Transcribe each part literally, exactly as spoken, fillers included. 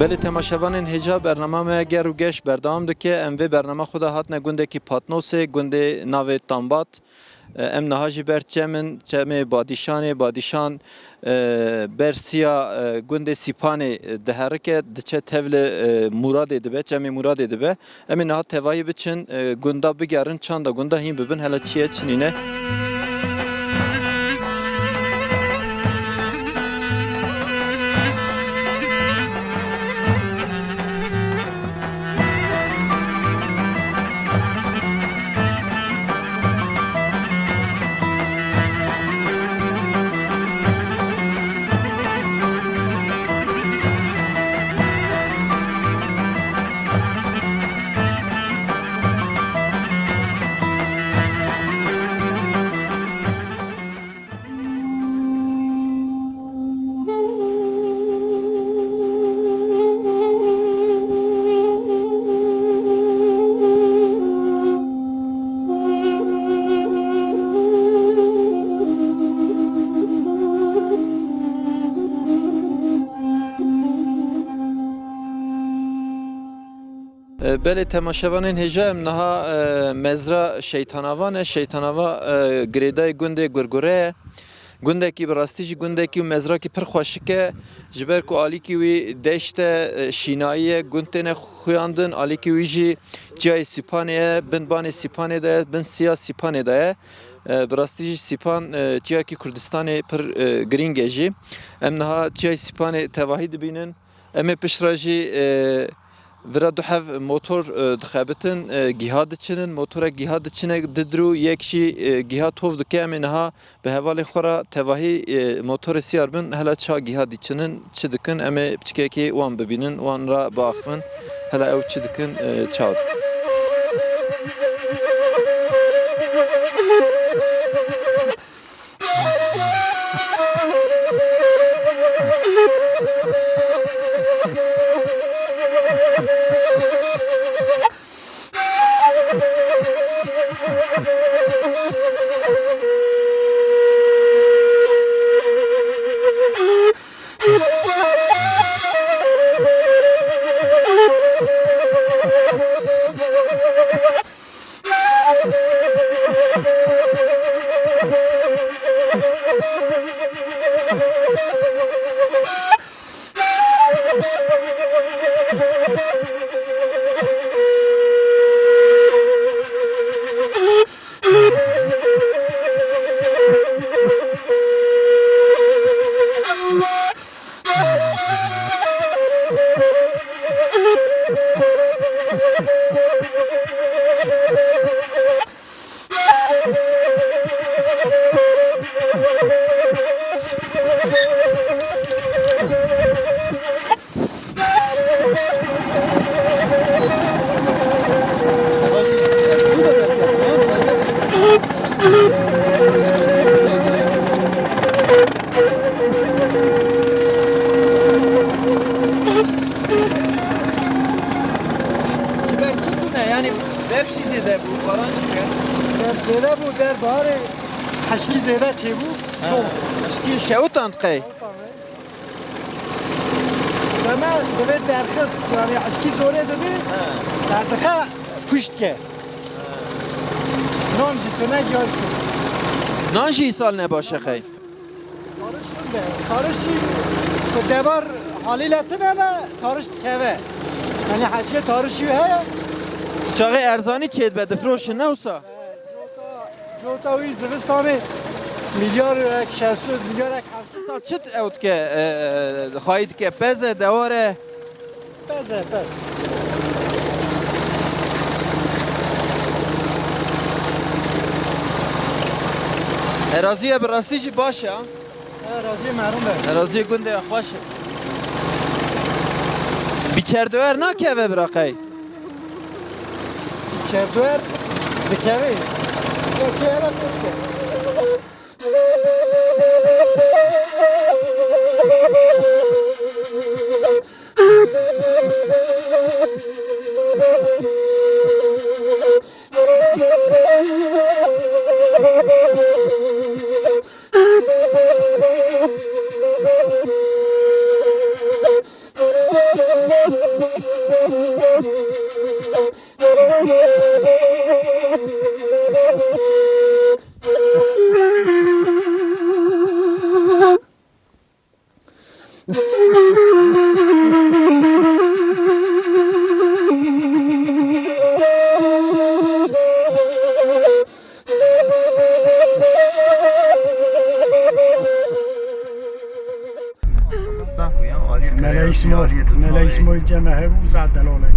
Belê temaşevanên hêja, bernama me Ger û Geş berdewam dike. Em vê bernama xwe de hatine gundekî Patnosê, gundê navê Tambat. E, em niha jî ber çem in, çemê Badîşanê, Badîşan, e, ber siya, e, gundê Sîpanê, e, diherike, diçe tevlê, e, Muradê dibe, çemê Muradê dibe. Em ê niha tevayî biçin, e, gunda bigerin, çanda gunda hîn bibin, hele çi ye, çi nîne. E, belê temaşevanên hêja, em niha, e, mezra Şeytanava ne. Şeytanava, e, girêdayê gundê Gurgure ye. Gundekî bi rastî jî gundekî û mezrakî pir xweşik e. Ji ber ku alîkî wî deşt e, e, şînayî ye, gund têne xuyandin, alîkî wî jî çiyayê Sîpanê ye, bin banê Sîpanê de ye, bin siya Sîpanê de ye. E, bi rastî jî Sîpan, e, çiyakî Kurdistanê pir, e, girîng e jî. Em niha çiyayê Sîpanê tevahî dibînin. Em ê piştre jî, e, vira du hev motor, e, dixebitin, e, giha diçinin, motorek giha diçine didir û yek jî, e, giha tov dike. Em ê niha bi hevalên xwe re tevahî, e, motorê siyar bin, hela ça giha diçinin, çi dikin, em ê piçkekê wan bibînin, wan re biaxivin, hela ew çi dikin, e, çawa dikin. Ji ber çi bûne? Yanî berf jî zêde bû, baran jî ket. Berf zêde bû, der baharê hişkî zêde çêbû. Ha. Çok. Hişkî şewitan qey? Deme divê derxist, yanî hişkî zorê didî, ha, derdixe puşt ke. Nan jî tune giya jî. Nan jî îsal ne baş e qey? Tarişî de, tarişî ku devar halîle tune me, tariş dikeve. Yanî heciyê tarişî heye. Çaxê erzanî çêdibe, difroşin ne wisa? Cota, cota wî zivistanê milyar ek şeş sed, milyar ek heft sed. Sa çi ew dike, e, xwayî dike, pez e, dewar e? Pez e, pez. Erazî ye bi rastî jî baş e, ha? Erazî merûm e. Erazî gundê ye, xweş e. Bi çerdoyer nakeve bira qey? Çerdoyer dikeve. Ya keve dikeve. Îsmaîl, Mele Îsmaîl cem me hebû, Zad Delalê.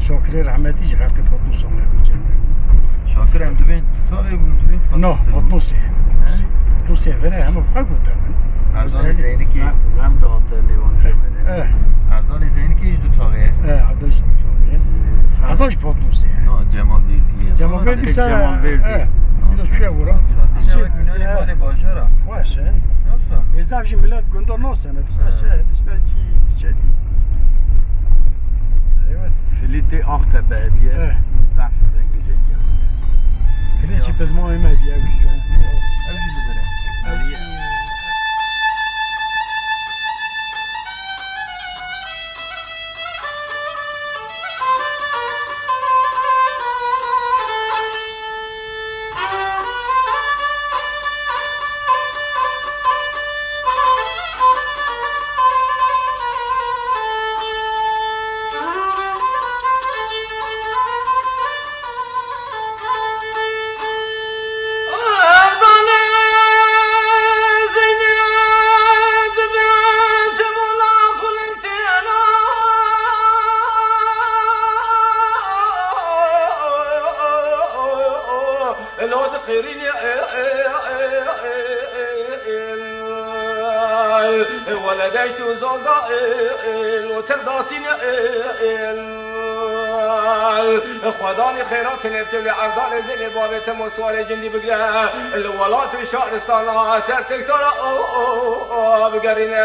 Şakirê rehmetî jî xelkê Patnûsan hebû cem me. Şakir em dibên Tutawê bûn, dibên No, Patnûsê bûn. Patnûsê. He? Patnûsê vere heme bi xwe gote min. Erdalê Zeynekî. Zem, zem dihate mêvan cem me de. Eh. Erdalê Zeynekî ji Tutawê ye. Eh, Erdal ji Tutawê ye. Erdal ji Patnûsê ye. No, Cemal Verdî ye. Cemal Verdî Tek se, Cemal Verdî. Eh, bir de şu ya vura. Çatî Şey, cevek mînanê eh. Malê bajara. Xweş e. Yoksa? Êzav jî millet gunda nasene, dişte He. şey, dişte cî, içeri. Evet. Filîtê Aktepe hediye. Evet. Zaf dengê cekî. Filît jî pizma ême hediye, ew jî can. Ew jî dibire. Ew jî Lo diqirîne, e, e, e, e, e, e, e, e, wele deşt û zolda, e, e, lo tev datîne, e, e, e, Xwedanê xêra tine tevlê Erdalê zênê bavê te mo suwarê cindî bigre. Li welat û şaristana ser tektara, o, o, o, bigerîne.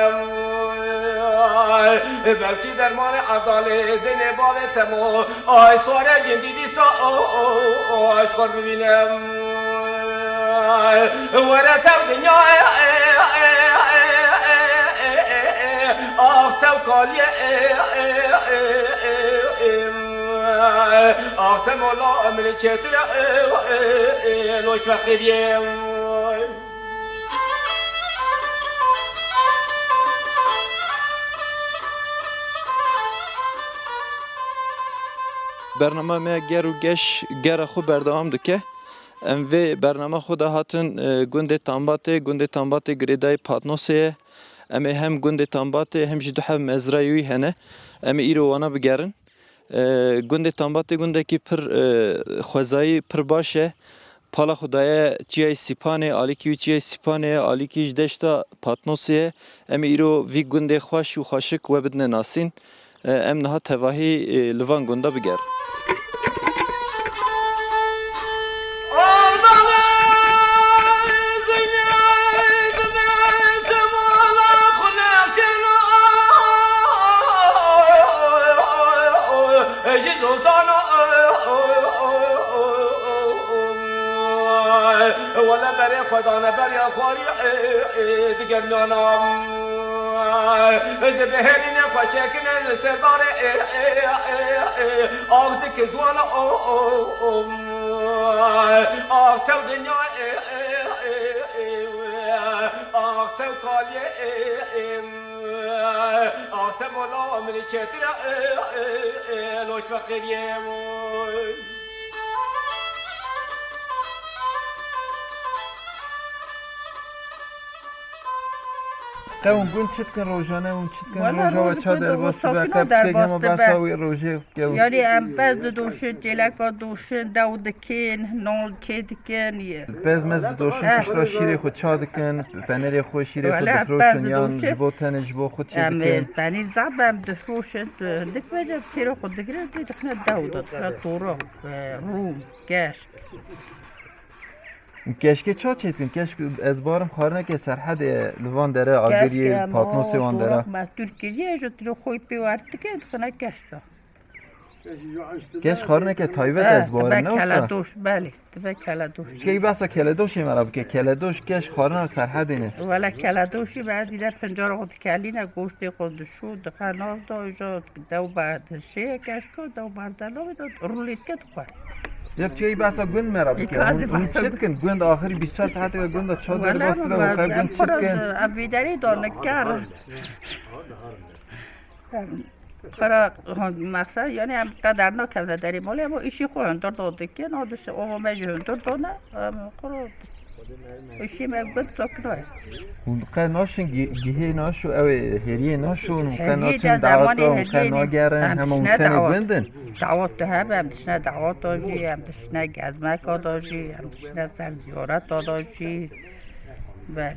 Belkî dermanê Erdalê zênê bavê te mo. Ay suwarê cindî dîsa, o, o, o, ez xwe bibînim. Were tev dinya, e, e, e, e, e, e, e, e, ax tev kaliyê, e, e, e, e, e, e, ax te mola min çêtir, e, e, e, e, loş feqîriyê. Bernama me Ger û Geş gera xwe berdewam dike. Em vê bernama xwe de hatin, e, gundê Tambatê, gundê Tambatê girêdayî Patnosê ye. Em ê hem gundê Tambatê hem jî du heb mezrayê wî hene. Em ê îro wana bigerin. E, gundê Tambatê gundekî pir, e, xwezayî pir baş e. Pala xwe daye çiyayê Sîpanê, alîkî wî çiyayê Sîpanê ye, alîkî ji deşta Patnosê ye. Em ê îro vî gundê xweş û xweşik we bidine nasîn. E, em niha tevahî, e, li van gunda bigerin. Ji dozana, wele berê xwe dane beriya xwarî, digermiyana. Dibihêrîne xwe çêkine li ser darê, av dike ziwana, av tev dinya, av tev kaliyê. Ax te mola min çêtir e, e, e, e, loş feqîriyê. Qe hûn gund çi dikin rojane, hûn çi dikin? Wala roja we roj ça gund derbas dibe, sakina qe tiştek derbas hema dibe. Behsa wî rojê bike hûn. Yanî em pez didoşin, çêleka doşin, dew dikin, nol çê dikin. Pez mez didoşin, eh, piştre şîrê xwe ça dikin, penerê xwe, şîrê xwe difroşin yan ji bo tenê ji bo xwe çê dikin? Em, e, penîr zaf em difroşin, tu hindik bêje, têro xwe digirin, tê dixine dew de, dixine toro, e, rûm, keşk. Keşkê ça çê dikin? Keşk ez barim xwarineke Serhedê ye, li van dere Agiriyê, Patnosê wan dera. Keşk em, o, torok me Tirkiyê, ji tiro xwe pê wer dike, dixine keşk de. Keş xwarineke taybet ez barim, ne wisa? Keledoş, belê, dibe keledoş. Çikey behsa keledoşê me re bike. Keledoş keş xwarina Serhedê ne. Wele keledoşî me dîne pincara xwe dikelîne, goştê xwe dişo, dixe nav da, îja dew berdişê keşko, dew berdelavê da, rûlê dike dixwe. Ya çikey behsa gund me re bike. Hûn çi dikin? Gund axirî bîst çar saetê we gunda ça derbas dibe, we qe gund çi dikin? Em vî derê da nikerin. Qira, ha, mexsed, yani em qeder nakevne derê malê, ama îşî xwe hundir da dikin, a dise ava me jî hundir da ne, em qira Îşî me gund soknoye. Hûn qe naşin gi-, gihê naşo, ew ê hêriyê naşon, hûn qe Hêriyê naçin de zemanê daweta, hûn qe hêriyê nî. Nagerin, Em hema hûn dişine tenê dawet. Gund in. Dawet tu hebe, em dişine daweta jî, em dişine gezmeka da jî, em dişine ser ziyareta da jî. Belê.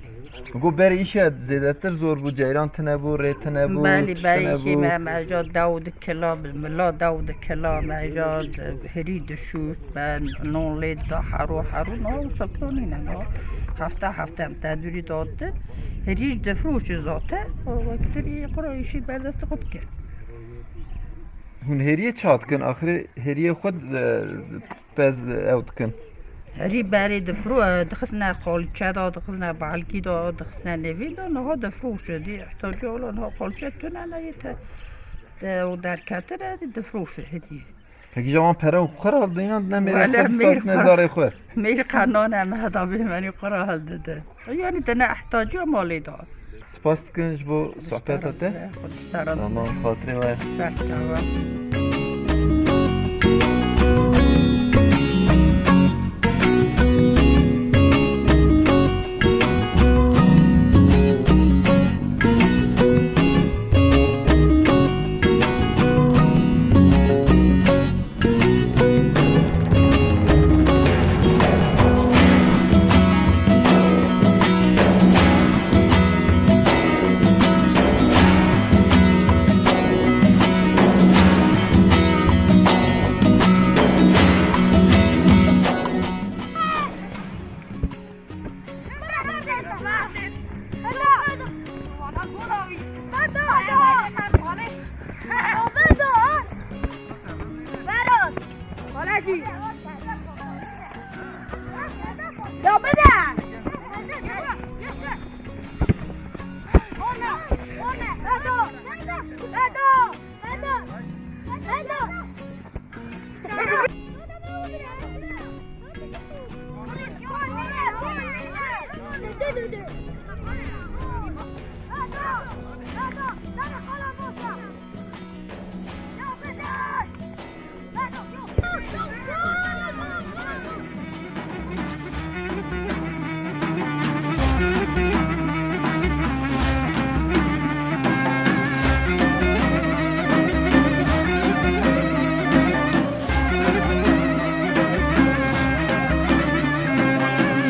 Go berê îşe zêdetir zor bû, ceyran tine bû, rê tine bû, Belê, tişt belê, tine îşê bû. Me, me ja dew dikila, mila dew dikila, me ja hirî dişûst, me non lê da hero, hero, no, sokto nîne, no. Hefte, hefte em tendûrî date, hirî ji difroşi zate, o wektirî qura îşî berdest xwe dike. Hûn hêriyê çi hat kin? Axirê hêriyê xwe, e, pez ew dikin. Herî berê difro-, dixistine xalçe de, dixistine balkî de, dixistine nêvî de, niha difroşe dî. Îhtiyacê wala niha xalçe tune ne yê te, te û derketine dî difroşe hediye. Peki jawan pere û xwe re dînan ne mêrê Wele xwe mêr dîsatine xwe. Zarê xwe. Mêr qe nane me da bêmenî xwe re hildide. Yanî te ne ihtiyacê malê de. Spas dikin ji bo sohbeta te. Xwedî sera. Tamam, xatirê we. Ser çava. Ya bine!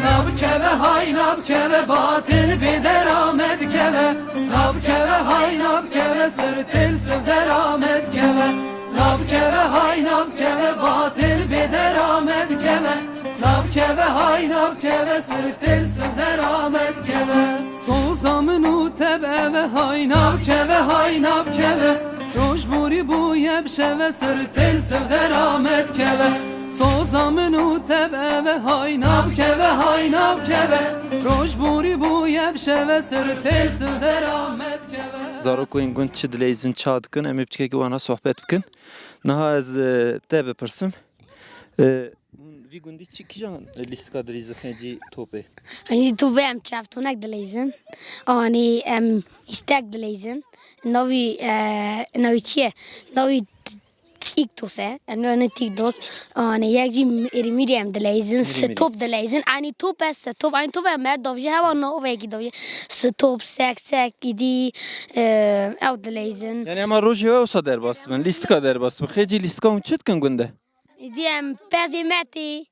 Nabikeve hay nabikeve, batil bê dera me dikeve. Nabikeve hay nabikeve, sirtêl siv dera me dikeve. Nabikeve hay nabikeve, batil bê dera me dikeve. Nabikeve hay nabikeve, sirtêl siv dera me dikeve. Soza min û tebeve hay nabikeve, hay nabikeve. Roj borî bûye bi şeve, sirtêl siv dera me dikeve. Soza min û tebeve hay nabikeve, hay nabikeve. Roj borî bûye bi şeve, sirtêl siv dera me dikeve. Zarokên gund çi dileyzin, ça dikin, em ê piçkekî wana sohbet bikin. Niha ez, e, te bipirsim. E, hûn vî gundî çi, kîjan lîstika dileyzin xêncî topê? Yanî topê em çeftonek dileyzin. Anî em îstek dileyzin. Navî, e, navî çi ye? Navî t-, tîk dos e. Em ne tîk dos. Anî yek jî mîrî mîrî em dileyzin. Mîrî mîrî. Stop dileyzin. Anî top e, stop. Anî top e, mer davjî hewa navekî davjî. Stop, sek sek, îdî, e, ew dileyzin. Yanî ema rojê we wisa derbas dibin. Lîstika derbas dibin. Xêncî lîstika hûn çi dikin gunde? Dî em pezê me tê,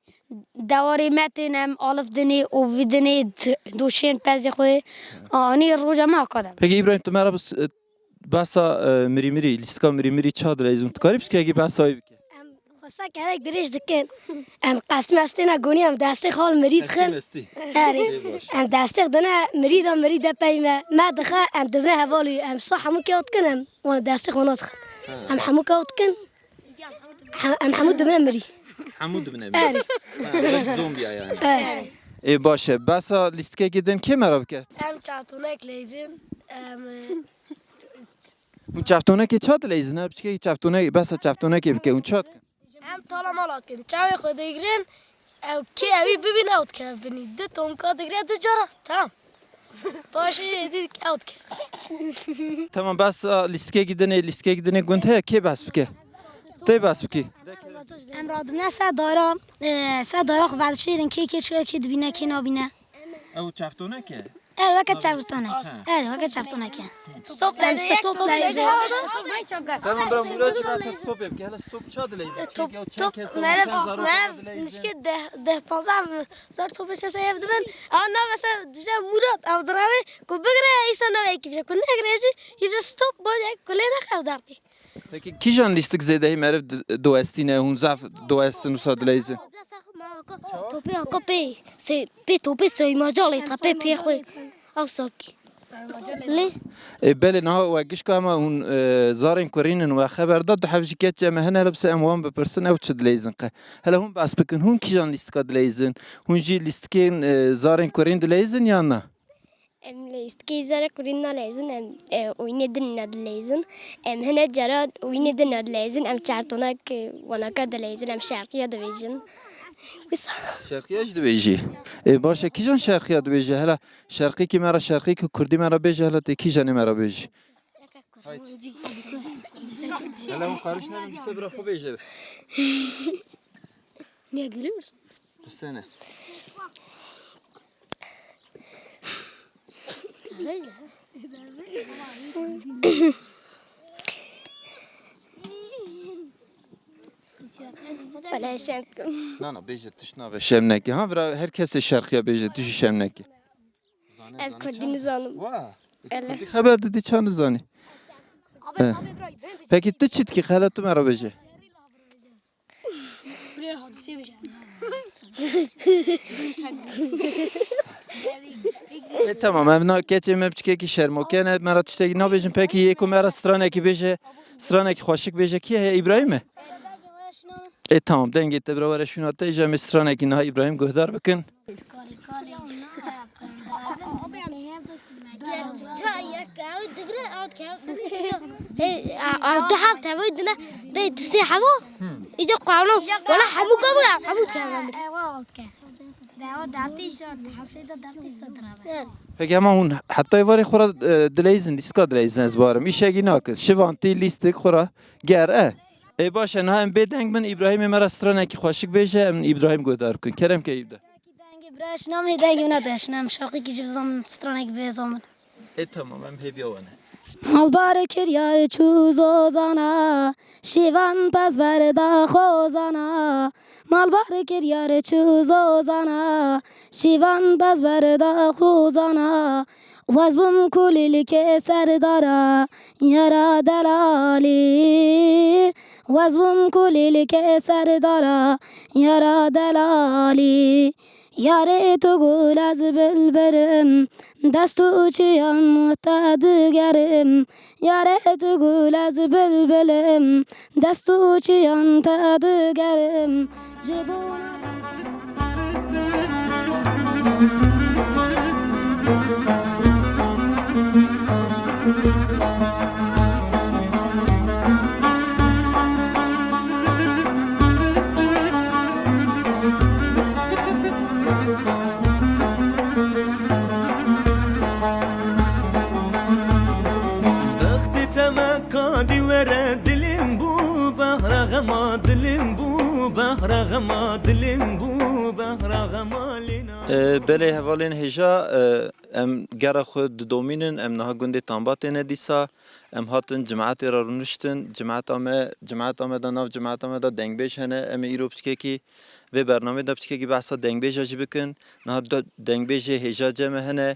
dewarê me tên, em alif dinê, ovî dinê, d-, doşên pezê xwe. Anî roja me haka de. Peki Îbrahîm, tu me re bis-, behsa, e, mirî mirî, lîstika mirî mirî ça dileyzin? Tu karî piçkekî behsa wî bike? Em xwesa gerek dirêj dikin. Em qesmestê ne gonî, em destê xal mirî dixin. Qesmestî. Erê. Ê baş. Em destê dine mirî de, mirî de pey me. Me dixe, em dibine hevalî. Em sa hemû kewt kin, em wan destê xwe nadixin. Ha. Em hemû kewt kin. He, em hemû dibine mirî. Hemû dibine mirî. Erê. Ha, wek zombiya yani. Erê. Ê baş e. Behsa lîstikekê din kê me re bike? Em çavtonek leyzin. Em, e, Hûn çavtonekê ça dileyzin? Her piçkekî çavtonek, behsa çavtonekê bike. Hûn ça dikin? Em tala mala dikin. Çavê xwe digirin. Ew kê ewî bibîne ew dikeve binî. Du tomka digire du cara. Tamam. Paşê êdî ew dikeve. Tamam, behsa lîstikekî dinê, lîstikekî dinê gund heye, kê behs bike? Tê bes bikî. Em radibine ser dara, e, ser dara xwe vedişêrin, kê kê çi kê dibîne, kê nabîne. Ew çeftonek e? Er, weke çeftonek. Er, weke çeftonek e. Stop, em, stop, stop, stop. Tamam, bira, Murat, bira, sen stop yap. Hele stop ça dileyizin? Top, top, merev, merev, nişke deh, deh, panzdeh zar topê sese ev dibin. Ana mesela, duje Murat, ev dirave, ku bigire, îsa nave ekî, ku negire jî, î stop, boje, ku lê nexe ev dertî. Peki kîjan lîstik zêdehî meriv di-, diwestîne, hûn zaf diwestin wisa dileyizin? Topê, topê, se-, pê topê soymaca lê, tepê pê xwe. Ew sakî. Lê. E, belê, niha we gişka hema hûn, e, zarên kurîn in, we xeber da, du heb jî keçê me hene, hele bi se em wan bipirsin, ew çi dileyizin qe. Hele hûn behs bikin, hûn kîjan lîstika dileyizin? Hûn jî lîstikên, e, zarên kurîn dileyizin yan na? Em leyistikê zere kurîn naleyzin, em, e, oyunê din nedileyzin. Em hine cara oyunê din nedileyzin, em çartonak, e, wanaka dileyzin, em şerqiya dibêjin. Wisa. Şerqiya jî dibêjî? E, baş e, kîjan şerqiya dibêje? Hela şerqîkî me re, şerqîkî kurdî me re bêje, hela tê kîjanê me re bêjî? Haydi. Hele hûn qarîş nebin, dîse bira xwe bêje. Niye gülüyorsun? Distene. Wele şem kim. Na, na, bêje, tişt nabe, şem neke. Ha, bira, her kesê şerqiya bêje, tu jî şem neke. Ez kurdî nizanim. Wa, ele. Kurdî xeber didî, ça nizanî? Abi, Eh. abi, bira, ben Peki tu çi dikî, hele tu me re bêje? E, tamam, em na keçê me piçkekî şermoke ne, me re tiştekî nabêjin, peki yê ku me re stranekî bêje, stranekî xweşik bêje, kî heye, Îbrahîm e? E, tamam, dengê te bira were şûna te, îja em ê stranekî niha Îbrahîm guhdar bikin. Hey, a, a, du heft hevayî dine, bê du sê heva. Îca qano. Wala hemû gavura, hemû kevin. Peki hema hûn heta êvarê xwe re, e, dileyzin, lîstika dileyzin ez barim. Îşegî nakin. Şivan tî lîstik xwe re ger e. Ê baş e, niha em bê deng bin, Îbrahîmê me re stranekî xweşik bêje, em Îbrahîm guhdar bikin. Kerem ke Îbde. Dengê bira şinam hê dengê min de şinam şaqîkî jî bizam stranek bê zamin. E tamam, em hêviya wan e. Malbar kir yar çû zozana, şîvan pez berda xozana. Malbar kir yar çû zozana, şîvan pez berda xozana. Wez bûm kulîlkê serdara, yara delalî. Wez bûm kulîlkê serdara, yara delalî. Yarê tu gul ez bilbilim, dest û çiyan te digerim. Yarê tu gul ez bilbilim, dest û çiyan te digerim. Ji bo Bextê te me kadî were, dilim bû behra xema, dilim bû behra xema, dilim bû behra xema lêna. E, belê hevalên hêja, e, em gera xwe didomînin, em niha gundê Tambatê ne dîsa. Em hatin cimetê re rûniştin, cimeta me, cimeta me de, nav cimeta me de dengbêj hene. Em ê îro piçkekî vê bernamê de piçkekî behsa dengbêja jî bikin. Niha du dengbêjê hêja cem me hene.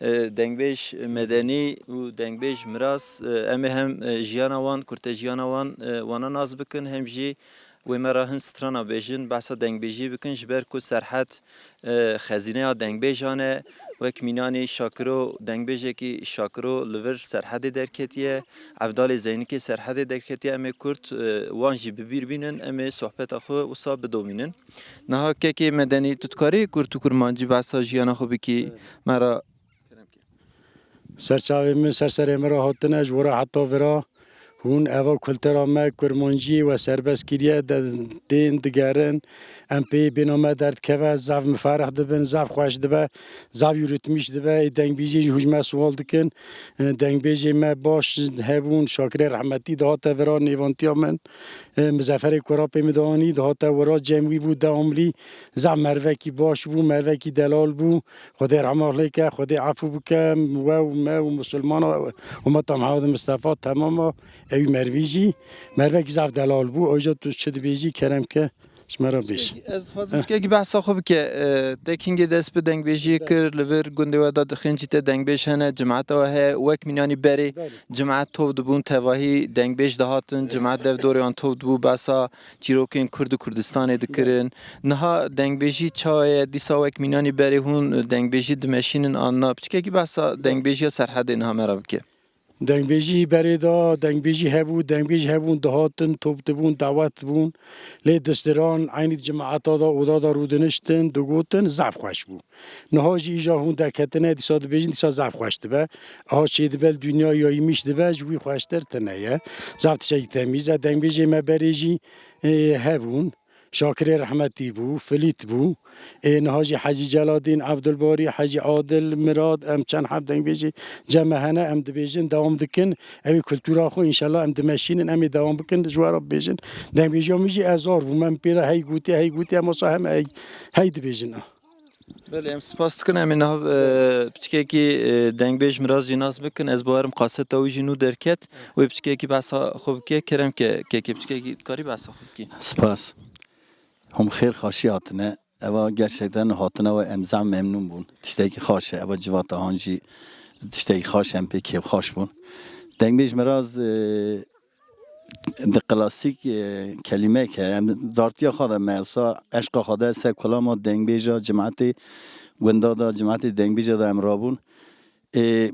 E, dengbêj Medenî û dengbêj Miras, e, em ê hem, e, jiyana wan, kurtejiyana wan, e, wana nas bikin, hem jî wê me re hin strana bêjin, behsa dengbêjî bikin, ji ber ku Serhed, e, xezîneya dengbêjan e, wek Mînanî Şakiro, dengbêjekî Şakiro li vir Serhedê derketiye, Evdalê Zeynikê Serhedê derketiye, em ê kurt, e, wan jî bi bîr bînin, em ê sohbeta xwe wisa bidomînin. Niha kekê Medenî, tu dikarî kurt û kurmancî behsa jiyana xwe bikî, me re Ser çavê min, ser serê min re hatine, ji wira heta vira Hûn eva kultura me kurmancî we serbest kiriye, de, tên digerin. Em pê bêhna me derdikeve, zaf miferih dibin, zaf xweş dibe, zaf yûritmîş dibe. Ê dengbêjê jî hûn ji me sual dikin. E, dengbêjê me baş hebûn, Şakirê rehmetî dihate vira nêvantiya min. E, Mizeferê Kurapê min dianî, dihate wira cem wî bû, dewamlî. Zaf mervekî baş bû, mervekî delal bû. Xwedê rehma lê ke, Xwedê efû bike, we û me û misilmana, ummeta Mihemed Mistefa temama, ewî mervî jî. Mervekî zaf delal bû, oja tu çi dibêjî, kerem ke, ji me re bêj. Ez dixwazim çikekî behsa xwe bike. E, te kingê dest bi dengbêjiyê kir, li vir gundê we de dixin jî te dengbêj hene, cimeta we heye, wek mînanî berê, belê, cimet tov dibûn, tevahî dengbêj dihatin, cimet dev dorê wan tov dibû, behsa çîrokên Kurd û Kurdistanê dikirin. Niha dengbêjî çawa ye? Dîsa wek mînanî berê hûn dengbêjî dimeşînin an na? Piçkekî behsa dengbêjiya Serhedê niha me re bike. Dengbêjî berê de, dengbêjî hebû, dengbêj hebûn, dihatin, top dibûn, dawet dibûn. Lê distiran eynî cemaeta de, oda de rûdiniştin, digotin, zaf xweş bû. Niha jî îja hûn deketine, dîsa dibêjin, dîsa zaf xweş dibe. Aha çêdibe li dinya ya yîmîş dibe, ji wî xweştir tune ye. Zaf tiştekî temîz e. Dengbêjê me berê jî, ê, hebûn. Şakirê rehmetî bû, filît bû. Ê, niha jî Hecî Celadîn, Ebdulbarî, Hecî Adil, Mirad, em çend heb dengbêjê cem me hene, em dibêjin, dewam dikin. Ew ê kultura xwe înşallah em dimeşînin, em ê dewam bikin, ji we re bibêjin. Dengbêjiya min jî ez zor bûm, em pê de hey gotiye, hey gotiye, em wisa hem hey, hey dibêjin. Belê, em spas dikin. Em ê niha, e, piçkekî, e, dengbêj Miraz jî nas bikin. Ez bawerim kaseta wî jî nû derket. Wê piçkekî behsa xwe bike. Kerem ke, kekê piçkekî dikarî behsa xwe bikî. Spas. Hûn xêr xaşî hatine. Eva gerçekten hatina we em zaf memnûn bûn. Tiştekî xaş e. Eva civata han jî tiştekî xaş e, em pê kêfxaş bûn. Dengbêj Miraz, e, di klasîk, e, kelîmek heye. Em zartiya xwe de me wisa eşqa xwe de ser kulama dengbêja cimetê gunda de, cimetê dengbêja de em rabûn. E,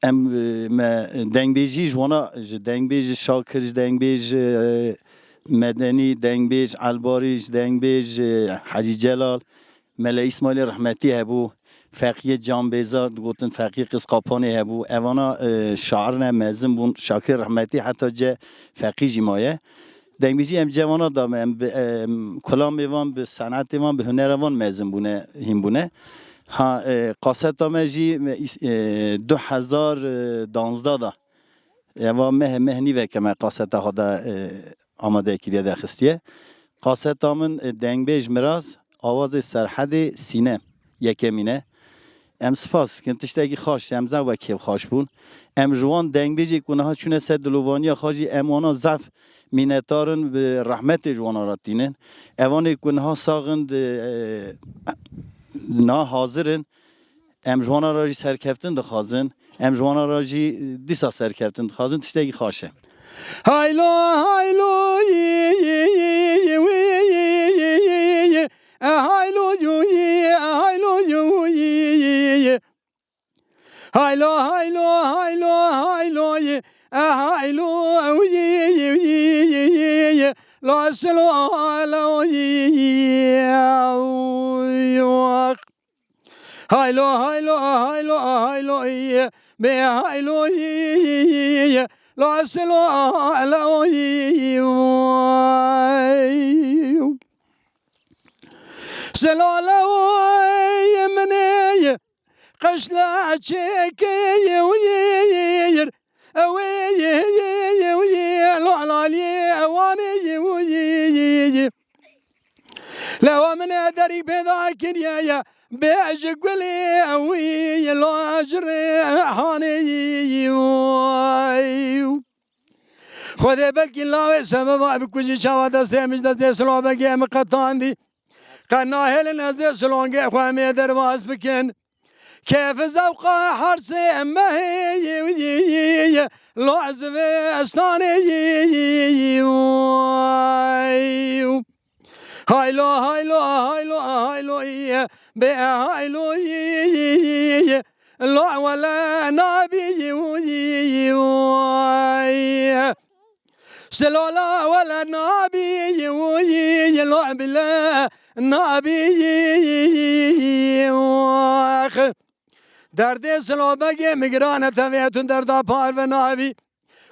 em, e, me dengbêjî ji wana, ji dengbêj Şakir, ji dengbêj, e, Medenî, dengbêj Elbarî, ji dengbêj, e, Hecî Celal, Mele Îsmaîlê rehmetî hebû, Feqiyê Canbêza, digotin Feqiyê Qizqapanê hebû. Evana, e, şair ne mezin bûn. Şakir rehmetî heta ce Feqî jî maye. Dengbêjî em cevana da me, em bi, em kulamê van, bi senetê van, bi hunera van mezin bûne, hîn bûne. Ha, e, kaseta me jî me îs-, e, du hezar danzdeh da. Eva meh, meh nîveke me kaseta xwe de, e, amade kiriye, de xistiye. Kaseta min, e, Dengbêj Miraz, Awazê Serhedê Sîne, yekemîn e. Em spas dikin, tiştekî xaş, em zaf wek kêfxaş bûn. Em ji wan dengbêjê ku niha çûne ser dilovaniya xwe jî, em wana zaf mînetdar in, bi rehmetê ji wana re tînin. Evanê ku niha sax in, di, e, niha hazir in, em ji wana re jî serkeftin dixwazin, em ji wana re jî dîsa serkeftin dixwazin, tiştekî xaş e. Haylo, haylo, yi, yi, yi, yi, wi, yi, yi, yi, yi. E, haylo, yu, yi, e, haylo, yu, yi, yi, yi. Haylo, haylo, haylo, haylo, yi, e, haylo, yi, yi, yi, yi, yi, yi. Lo, silo, lo, yi, yi, yi, yi. Haylo, haylo, haylo, haylo, yi, be haylo, yi, yi, yi, yi, lo, silo, lo, yi, yi, yi. Silo, lo, yi, mine, yi, qeşla, çeke, yi, yi, yi, yi. Ew ê yê, yê, yê, yê, lo, lo, lê, ewanê, yê, wû, yê, yê, yê. Lewa min e derî pêda kiriye ye, bê ji gulê, ew ê, lo, ji rê, hanê, yê, yê, wû. Xwedê belkî lawê sebeba bi ku jî çawa destê min ji destê Silobegê min qetandî. Qe nahêlin ez ê Silongê xwe em ê derbas bikin. Kêf zewqa hersê mehê, lo, ez vê estanê. Haylo, haylo, haylo, haylo, bê haylo, lo, wele nabî. Silola wele nabî, yî, yî, yî, lo bile nabî, yî, yî, yî, yî, ax. Derdê Silobegê min giran e, tevê tu derda parve nabî.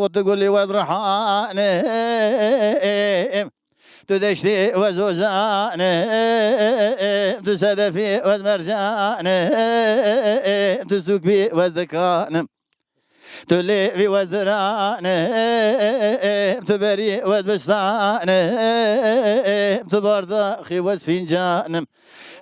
got, tu gulî wez rihanim. Tu deştî wez ozan im, tu sedefî wez mercan im, tu sûkbî wez dikan im. Tu lêvî wez diran im, tu berî wez bistan im, tu bardaxî wez fîncan im.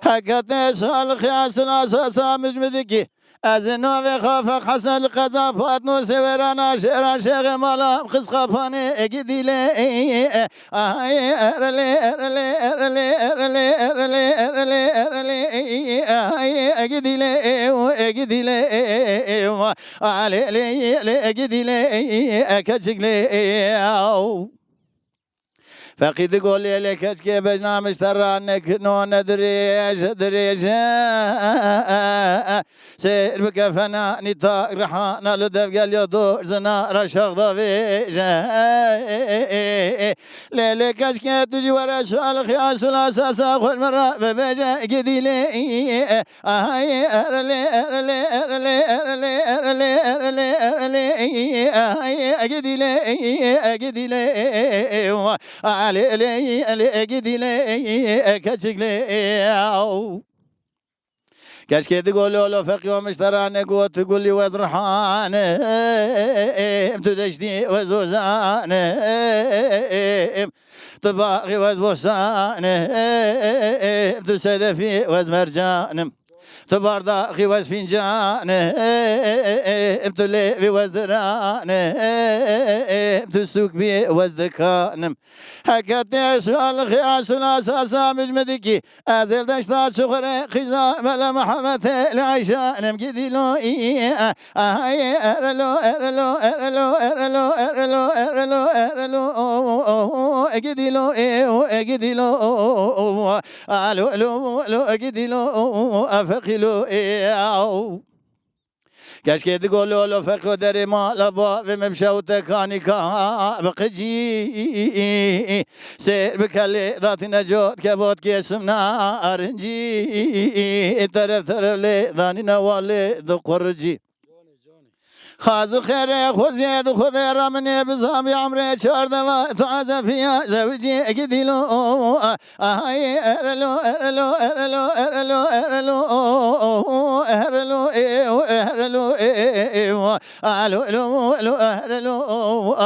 Heke te salixî esil asasa mijmidikî, Ez navê xwe Feq Hesen li qeza Patno Sêwerana şêra şêxê mala Xizqapanê egi dîlê. Ay erlê erlê erlê erlê erlê erlê erlê erlê ay egi dîlê egi dîlê alê lê lê egi dîlê keçik lê. Feqî di golê lê keçkê bejna miştera nekino ne dirêj dirêj. Sêr bi kefena nîta rihana li devgel ya dor zina ra şaxda vêje. Lê lê keçkê tu jî were şalixî asula sasa xweş min ra bibêje gidî lê. Ay erlê erlê erlê erlê erlê erlê erlê erlê ay egidîlê egidîlê alê lê lê egidîlê keçik lê. Keçkê di golo lo feqî o miştera ne got gulî wez rihanim tu deştî wez ozanim. Tu baxî wez bostanim, tu sedefî wez mercanim. Tu bardaxî wez fîncanim, tu lêvî wez diranim, tu sûkbî wez dikanim. Heke tê salixî asula sasa mijmidikî, ez ê deşta çuxurê qîza Mele Mihemed ê li Eyşanim gidîlo. Ay erlo erlo erlo erlo erlo erlo erlo egidîlo egidîlo alo alo alo egidîlo. Feqî Lo ew. Keşkê digo lolo feqo derê mala bavê me bişewte kanîka biqicî. Sêr bike lê datîne cot ke bot kesim narincî. Teref teref lê danîne walê di quricî. Xaz û xêrê xweziyê di Xwedê re min ê bizavî emrê çardeva taze piya zewicî gidîlo. Ahay erelo, erelo, erelo, erelo, erelo, erelo, ew, erelo, ew, alo, alo, alo, erelo,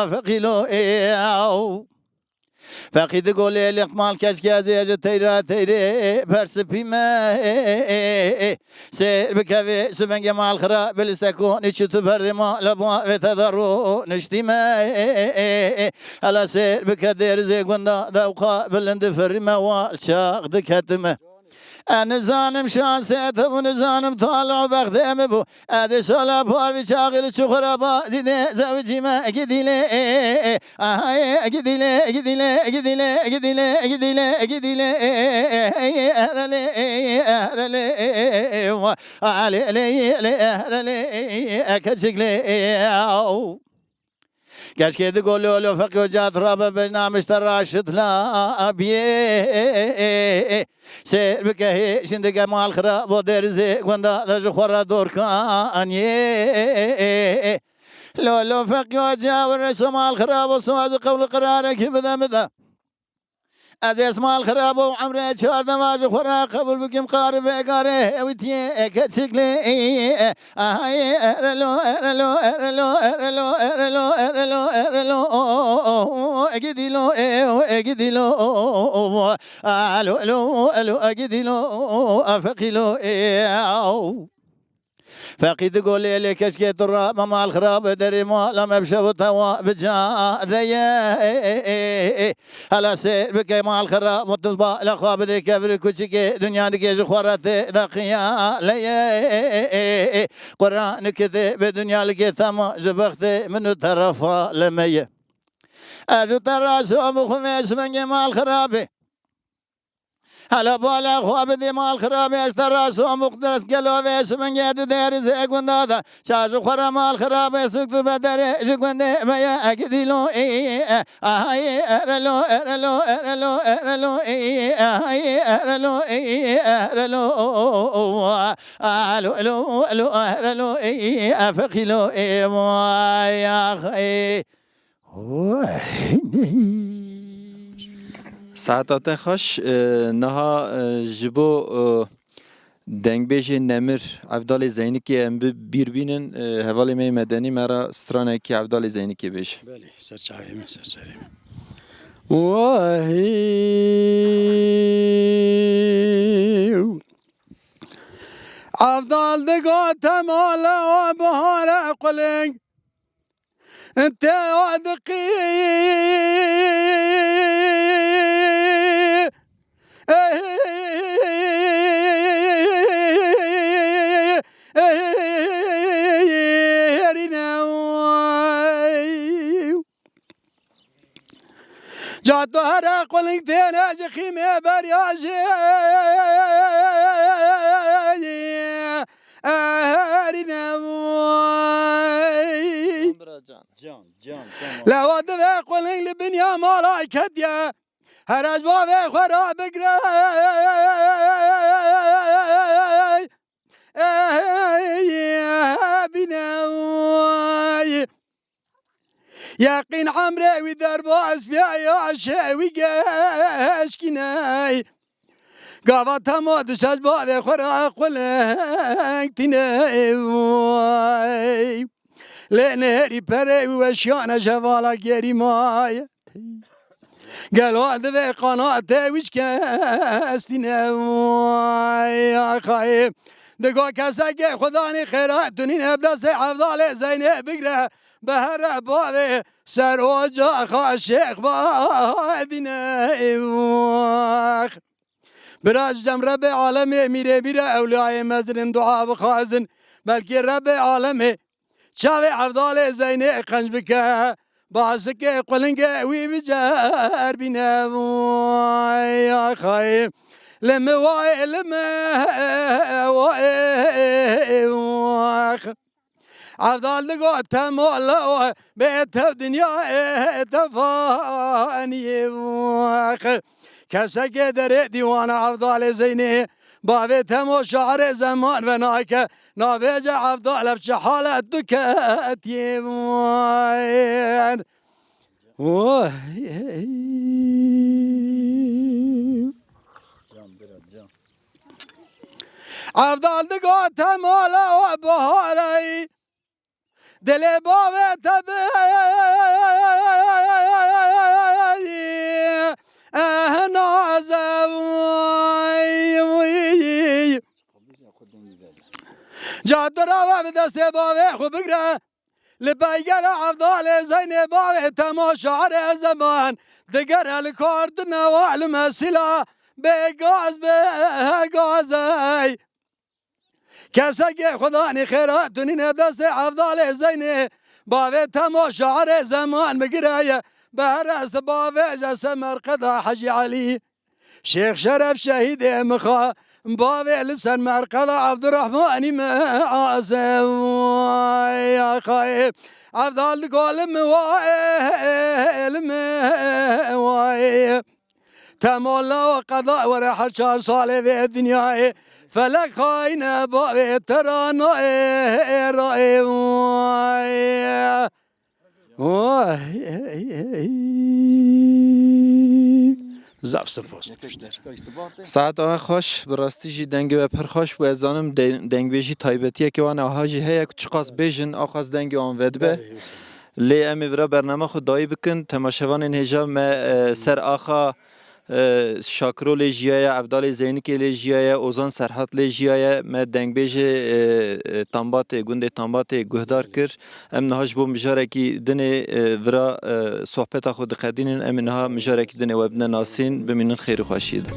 afeqîlo, ew. Feqî di golê lêqmal keşke ez ê ji teyra teyrê persipî me. Sêr bikevê sibengê mal xira bi li sekonî çi tu berdê mala bavê te de roniştî me. Hela sêr bike dêrizê gunda dewqa bilind firî me wal çax diketime. Ez nizanim şansê te bû, nizanim tala bextê min bû. Ez ê sala par vî çaxî li çuxura bazî dê zewicî me gidîlê. Ahay gidîlê, gidîlê, gidîlê, gidîlê, gidîlê, gidîlê. Erelê, erelê, alê, lê, lê, erelê, ekeçik lê. Keşkê di golo lo feqyo cat rabe bejna mişte raşit la abiye. Sêr bike hê şindike mal xira bo derizê gunda de ji xwe re dorkan ye. Lo lo feqyo cawir reso mal xira bo soz qewli qirarek bide bide. Ez ê smal xirab û emrê çardeva ji xwe re qebûl bikim, qar û vêgarê hewitiyê keçik lê. Ahay, erelo, erelo, erelo, erelo, erelo, erelo, erelo, egidîlo, ew, egidîlo, alo, elo, elo, egidîlo, afeqîlo, ew. Feqî di golê lê keşkê tu ra me mal xirab derê mala me bi şev û tewa bi cadeye. Hela sêr bike mal xirab û tu bala xwe bidê kevir kuçikê dinya dikê ji xwe re tê de qiyaleye. Quran kitêbê dinya likê tema ji bextê min û te re faleme ye. Ez û te re so bixwim vê sibengê mal xirabê. Hela bala xwe bidê mal xirabê, ez te re so muqdes gelo vê sibingê di derizê gunda de. Ça ji xwe re mal xirabê suk tu be derê ji gundê me ye, egidîlo, ê, ê, ê, ahay, erelo, erelo, erelo, erelo, ê, ahay, erelo, ê, erelo, alo, elo, elo, erelo, ê, afeqîlo, ê, vay, ax, ê. Saeta te xweş, e, niha, e, ji bo, e, dengbêjê nemir Evdalê Zeynikê em bi bîr bînin, e, hevalê me yê medenî me re stranekî Evdalê Zeynikê bêje. Belê, ser çavê min, ser serê min. Wahî. Evdal digote mala bihare quling. Te adiqî. Ca tu here quling têne ji xîmê beriya jê. Erîne. Can bira can. Can, can, can. Lewa divê quling li binya mala ketiye. Here ji bavê xwe re bigre. Ey, bîne. Yeqîn emrê wî derbas piya ya şewî geşkîne. Gava temo dişe ji bavê xwe re quleng tîne. Lê nêrî perê wî weşiyane jevala gerî maye. Gelo divê qanatê wî ji kes tîne. Ay, ay, xayê. Digo kesekê Xudanî xêra tunîne bi destê Evdalê Zeynê bigre. Bi here bavê ser ocaxa Şêx Badîne. Bira ji cem Rebbê alemê mîrê mîre ewliyayê mezin dua bixwazin. Belkî Rebbê alemê çavê Evdalê Zeynê qenc bike. Basikê qulingê wî bicer bîne. Vay axayê. Li mi wayê, li mi wayê. Evdal digot, "Temo lew bê tev dinyayê tefaniyê." Kesekê derê dîwana Evdalê Zeynê, bavê Temo şairê zeman ve nayke, nabêje Evdal ev çi halet diketiyê. Vay. Evdal digot, "Temo lew biharey." Dilê bavê te bi eh naze. Ca tu rave bi destê bavê xwe bigre. Li peygera Evdalê Zeynê bavê Temo şairê zeman digere li kar dinewa li mesela bê gaz bê gazey. Kesekê Xudanî xêra tunîne destê Evdalê Zeynê, bavê Temo şairê zeman bigireye, beherest bavêje Semerqeda Hecî Elî. Şêx Şeref şehîdê mixa, bavê li ser merqeda Evdirehmanî mi aze. Vay axayê, Evdal digo li mi wayê, li mi wayê. Temo lew qeda were her çar salê vê dinyayê. Felek xayine bavê te ra nayê rayê. Vay. Vay. Zaf spas. Saeta we xweş, bi rastî jî dengê we pir xweş bû. Ez zanim de-, dengbêjî taybetiyekê wan e, aha jî heye ku çiqas bêjin, aqas dengê wan vedibe. Belê, wisa. Lê em ê vira bernama xwe dayî bikin. Temaşevanên hêja me, e, ser axa, e, Şakiro lê jiyaye, Evdalê Zeynikê lê jiyaye, Ozan Serhat lê jiyaye. Me dengbêjê, e, e, Tambatê, gundê Tambatê guhdar kir. Em niha ji bo mijarekî dinê, e, vira, e, sohbeta xwe diqedînin. Em ê niha mijarekî dinê we bidine nasîn. Bimînin xêr û xweşiyê de.